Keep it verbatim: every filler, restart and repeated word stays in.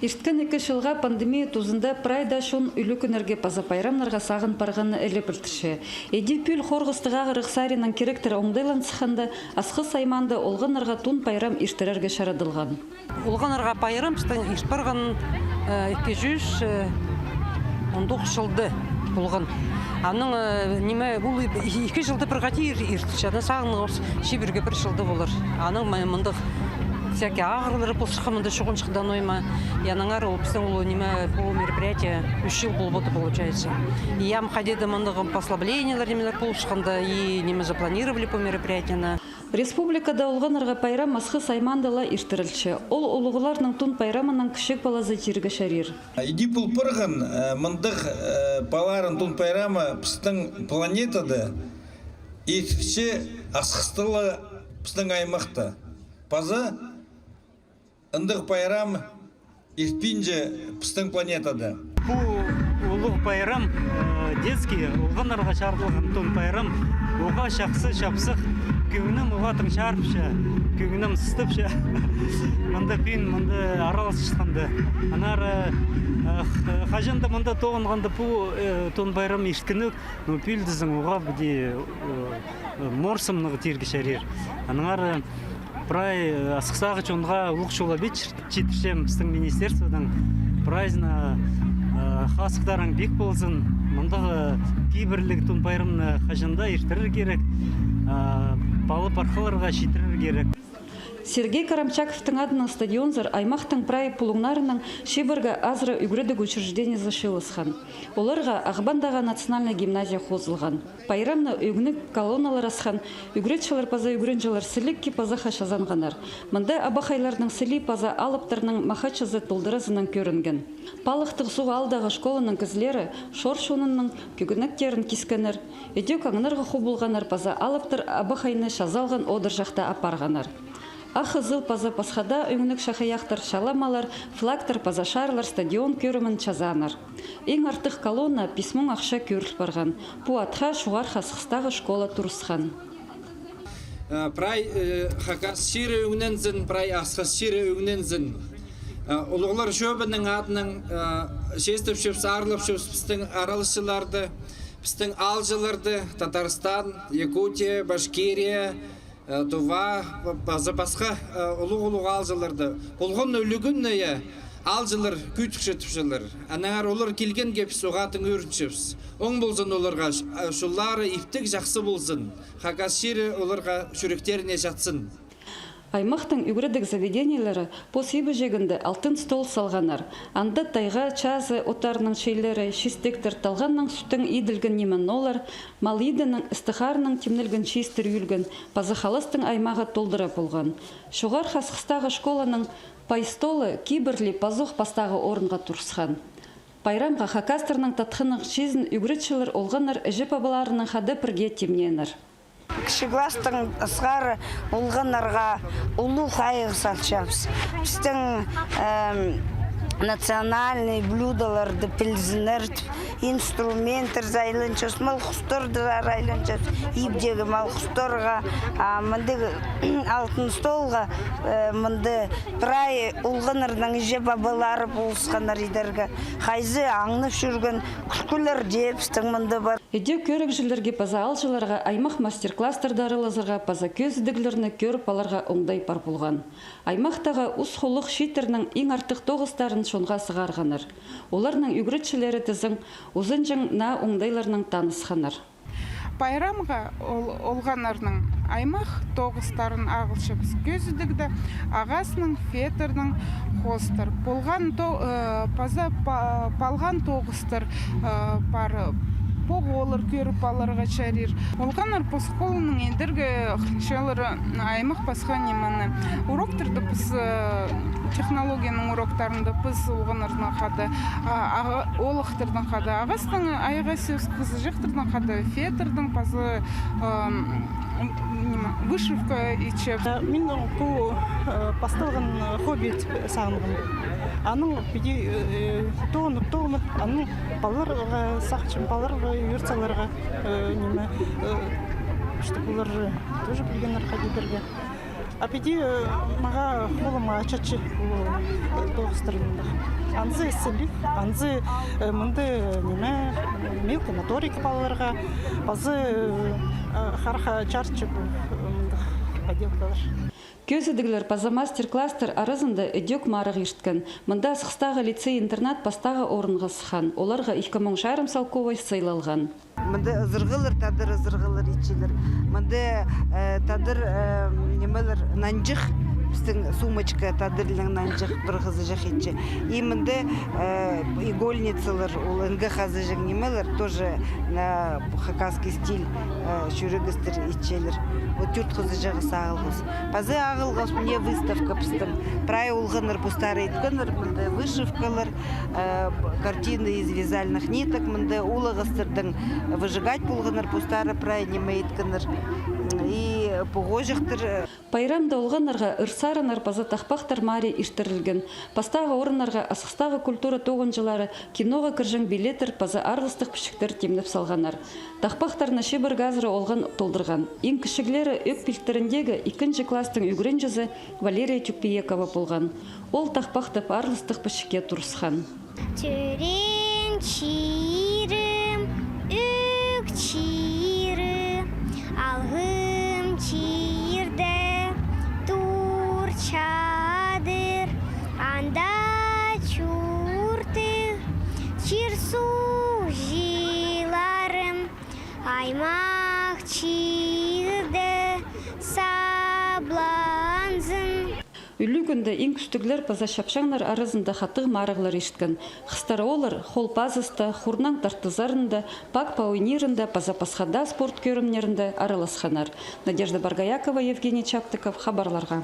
Ирткен ікі чылға пандемия тузында прай даа чон ӱлӱкӱннерге паза пайрамнарға сағын парғаны іле пілдірче. Іди пӱӱл хорғыстығ Ағырығ саринаң киректер оңдайлан сыхханда, Асхыс аймаанда олғаннарға Тун пайрам иртірерге чарадылған. Олғаннарға пайрам пістің ирт парған, э, ікі чӱс, э, он тоғыс чылда полған. Аның, э, ниме, ол і-, ікі чылда пір хати ир-, иртче, анаң сағынғабыс, чибіргі пір чылда полар. Анаң м-, мындағ всякий ағырлар полчатхан, мында чуғынҷыхтаң ойма. И аннаңар ол пістің ол ниме, пу мероприятие ӱс чыл полып одыр, получается. И ам хайди-да мындағ послаблениелер, нимелер полчатханда, и ниме запланировали пу мероприятиені. Республикада олғаннарға пайрам Асхыс аймаанда ла иртірілче. Ол улуғларның Тун пайрамынаң кічіг палазы тирге чарир. Іди пол парған, э, мындағ, э, паларын Тун пайрамы пістің планетада иртірче, Асхыста ла, пістің аймахта. Паза ындағ пайрам иртпинче пістің планетада. Пу улуғ пайрам, э, детский, олғаннарға чарыдылған Тун пайрам. Уғаа чахсы, чапсых, кӧңнім уғаа тың чарыпча, кӧңнім сыстапча. Мында пӱӱн, мында араласчатханда. Аннаңар, э, х-, хаҷан даа мында тоғынғанда пу, э, Тун пайрам ирткені, ну, пӱӱл тізең, уғаа піди, э, э, морсымнығ тирге чарир. Аннаңар, э, прай, э, Асхыстағы чонға улуғ чолабин чит-, читірчем пістің министерстводаң. Прайзына, э, хазыхтарың пик ползын. Мындағ, э, кибірліг Тун пайрамны хаҷан даа иртірер кирек. Э, пала-пархаларға читірер кирек. Сергей Карамчаковтың адынаң стадионзар аймахтың прай пулуңнарынаң чибіргі азыра ӱгредіг учреждениезі чыылысхан. Оларға Ағбандағы национальнай гимназия хозылған. Пайрамны ӧңніг колонналар асхан, ӱгретчілер паза ӱгренҷілер сілікки паза хачазанғаннар. Мында абахайларның сілии паза алыптарның махачызы толдыразынаң кӧрінген. Палыхтығ Суғ аалдағы школаның кізілері шор чонының кӧгенектерін кискеннер, ідӧк аңнарға хубулғаннар паза алыптар абахайны чазалған одырҷахта апарғаннар. Ах ызыл паза пасха даа ӧңніг чахайахтар, чаламалар, флагтар паза шаарлар стадион кӧрімін чазааннар. Иң артых колонна пис муң ахча кӧріл парған. Пу атха Чуғархы Асхыстағы школа турысхан. Э, прай, э, Хакас чирі ӧңнензін, прай Асхыс чирі ӧңнензін. Э, улуғлар чӧбінің адынаң, э, честепчебіс, аарлапчабыс пістің араласчыларды, пістің аалҷыларды, Татарстан, Якутия, Башкирия, э, Тува, па-, паза пасха, э, улуғ-улуғ аалҷыларды. Полған ӱлӱкӱннее аалҷылар кӧдірчетіпчелер. Аннаңар олар килгенге піс уғаа тың ӧрінчебіс. Оң ползын оларға, ч-, э, чоллары иптіг чахсы ползын. Хакас чирі оларға чӱректеріне чатсын. Аймахтың ӱгредіг заведениелері пос ибіҷегінде алтын стол салғаннар. Анда тайға чазы оттарының чиилері, чистектер, талғаннаң сӱттең иділген ниме-нолар, мал идінің, істі-харының тимнелген чиистер ӱӱлген, паза халастың аймағы толдыра полған. Чуғархы Асхыстағы школаның пай столы кибірлі пазох пастағы орынға турысхан. Пайрамға хакастарның татхыннығ чизін ӱгретчілер олғаннар іҷе-пабаларынаң хада пірге тимнееннер. Кічіг класстаң ысхар олғаннарға улуғ хайығ салчабыс. Пістің, эм, национальный блюдоларды пілзіннер тіп, инструменттер сайланчабыс, мал хустарны сайланчабыс, ибдегі мал хустарға, а, мындағ алтын столға, э, мында прай олғаннарның іҷе-пабалары полысханнар идерге. Хайзы аңнап чӧрген кӱлкілер дее пістің мында пар. Ідӧк кӧрігҷілерге паза аалҷыларға аймах мастер-класстарда аралазарға паза кӧзідіглерні кӧріп аларға оңдай пар полған. Аймахтағы ус холлығ чииттернің иң артых тоғыстарын чонға сығарғаннар. Оларның ӱгретчілері тізең, узынҷаң наа оңдайларнаң танысханнар. Пайрамға ол-, олғаннарның аймах тоғыстарын ағылчабыс. Кӧзідігде ағасның, фетрнің хоостар. Полған то-, э, паза па-, палған тоғыстар, э, пар, поғолар кӧріп аларға чарир. Олғаннар пос холынаң идерге хынчалар аймах пасха нимені. Уроктарда піс, э, технологияның уроктарында піс олғаннарнаң хада, а, аға-, оолахтарнаң хада ағастаң айғасчабыс, хызыҷахтарнаң хада фетрдең паза, ам, ниме, вышивка итчебіс. Мин пу, э, пасталған хобби тіп сағынғам. Анаң піди, э, тоғынып, тоғынып, анаң палаларға сағынчам, палаларға ӧрт саларға, э, ниме, э, чтобы олар тоже пілгеннер хайди идерге. А піди, э, мағаа холыма чатча, э, тоғыстар мында. Анзы ізеліг, анзы, э, мында, э, ниме, мелкая моторика палаларға, пазы, э, э, харха чарчы, э, мында поделкалар. Кӧзідіглер паза мастер-класстар аразында ідӧк марығ ирткен. Мында Асхыстағы лицей-интернат пастағы орынға сыххан. Оларға ікі муң чарым салковай сыйлалған. Мында ызырғылар, тадар ызырғылар итчелер. Мында, э, тадар, э, нимелер, нанҷых, пістің сумочка, тадарлаң нанҷых, пір хызыҷах итче. И мында, э, игольницалар, ол ынға хазыҷаң нимелер, тоже на хакасский стиль, э, чӱрегестер итчелер. Вот тӧрт хызыҷағ, ағылғабыс. Пазы ағылғабыс, мына выставка пістің. Прай олғаннар постары иткеннер, мында вышивкалар, э, картины из вязальных ниток, мында улағастардаң выжигать полғаннар, постары прай ниме иткеннер. И пу хоҷахтар. Пайрамда олғаннарға ыр-сарыннар паза тахпахтар марии иртірілген. Пастағы орыннарға Асхыстағы культура тоғынҷылары киноға кірҷең билеттер паза арғыстығ пічіктер тимнеп салғаннар. Тахпахтарны чибіргі азыра олған толдырған. Иң кічіглері ӧк пилтіріндегі ікінҷі класстың ӱгренҷізі Валерия Тюкпиекова полған. Ол тахпахтап арғыстығ пічікке турысхан. Тӧреен чирім, ӧк чирі, алғым чирде тур чадыр, анда чуртығ чир-суғ чылларым, аймах чирде сабланзын. Ӱлӱкӱнде иң кӱстіглер паза чапчаңнар аразында хатығ марығлар ирткен. Хыстар олар хол пазыста, хурнаң тартызарында, пак пауинирында паза пасха даа спорт кӧрімнерінде араласханнар. Надежда Боргоякова, Евгений Чаптыков, хабарларға.